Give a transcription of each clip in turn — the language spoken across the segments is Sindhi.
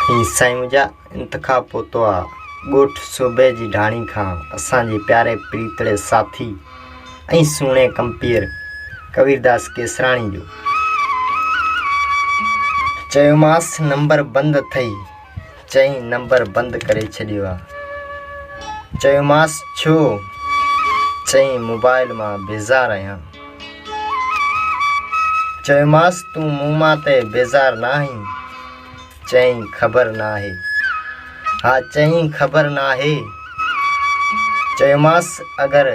هي سائين منهنجا انتخاب پهتو آ ڳوٺ صوبي جي ڍاڻي کان اسان جي پياري پريتڙي ساٿي ۽ سهڻي ڪمپيئر ڪبيرداس ڪيسراڻي جو. چيومانس نمبر بند اٿئي. چئين نمبر بند ڪري ڇڏيو آ. چيومانس ڇو؟ چئين موبائل مان بيزار آهيان. چيومانس تون مون مان ته بيزار ناهين؟ چئين خبر ناهي. ها چئين خبر ناهي. چيومانس اگر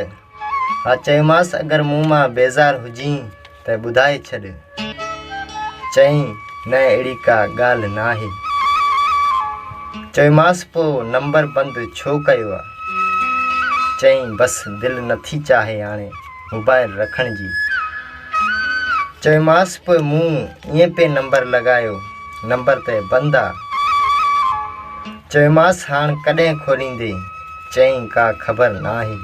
ها چيومانس اگر مون مان بيزار هجين ته ٻڌائي ڇڏ. چيائين، نه اهڙي ڪا ڳالهه ناهي. چيومانس پوء نمبر بند ڇو ڪيو آ؟ چيائين، بس دل نٿي چاهي هاڻي موبائل رکڻ جي. چيومانس پوء مون ائين پئي نمبر لڳايو، نمبر ته بند آ. چيومانس هاڻ ڪڏهن کوليندين؟ چيائين، ڪا خبر ناهي.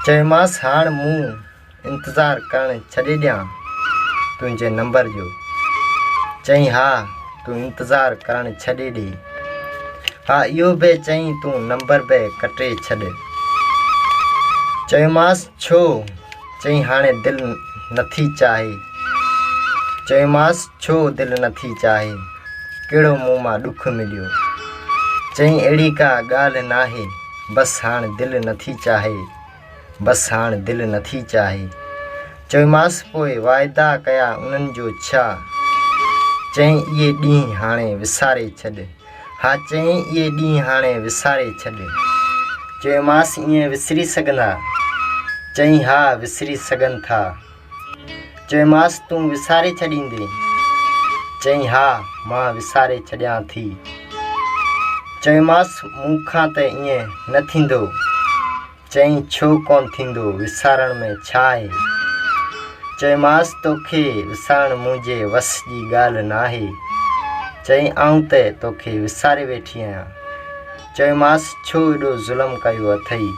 چيومانس هاڻ مون انتظار ڪرڻ ڇڏي ڏيان تنهنجي نمبر جو؟ چيائين ها تون انتظار ڪرڻ ڇڏي ڏي. ها اهو به چيائين تون نمبر به ڪٽي ڇڏ. چيومانس ڇو؟ چيائين هاڻي دل نٿي چاهي. چيومانس ڇو دل نٿي چاهي؟ ڪهڙو مون مان ڏک مليو؟ چيائين اهڙي ڪا ڳالهه ناهي بس هاڻ دل نٿي چاهي. بس هاڻ دل نٿي چاهي. چيومانس پوء واعدا ڪيا انهن جو ڇا؟ چيائين اهي ڏينهن هاڻي وساري ڇڏ. ها چيائين اهي ڏينهن هاڻي وساري ڇڏ. چيومانس ائين وسري سگهندا؟ چيائين ها وسري سگهن ٿا. چيومانس تون وساري ڇڏيندين؟ چيائين ها مان وساري ڇڏيان ٿي. چيومانس مون کان ته ائين نه ٿيندو. چيائين ڇو ڪونه ٿيندو وسارڻ ۾ ڇا آهي؟ چيومانس توکي وسارڻ منهنجي وس جي ڳالهه ناهي. چيائين آئون ته توکي وساري ويٺي آهيان. چيومانس ڇو ايڏو ظلم ڪيو اٿئي؟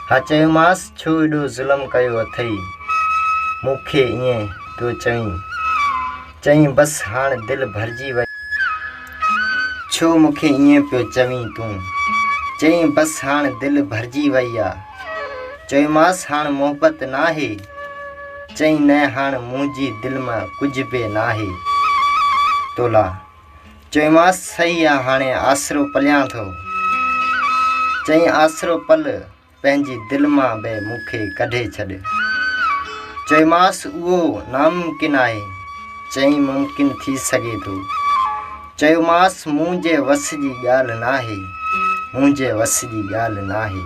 ها چيومانس ڇو ايڏو ظلم ڪيو اٿئي؟ مون کي ائين پيو چوين. چيائين بس هاڻ دل ڀرجي وئي. ڇو مون کي ائين پيو چوين تون؟ چيائين بس هاڻ دل ڀرجي وئي آ. چيومانس هاڻ محبت ناهي؟ چيائين نه هاڻ منهنجي دل مان ڪجهه به ناهي تولاء. چيومانس صحيح آ هاڻي آسرو پليان ٿو. چيائين آسرو پل پنهنجي دل مان به مون کي ڪڍي ڇڏ. چيومانس اهو ناممڪن آهي. چيائين ممڪن ٿي سگهي ٿو. چيومانس منهنجي وس جي ڳالهه ناهي، منهنجي وس جي ڳالهه ناهي.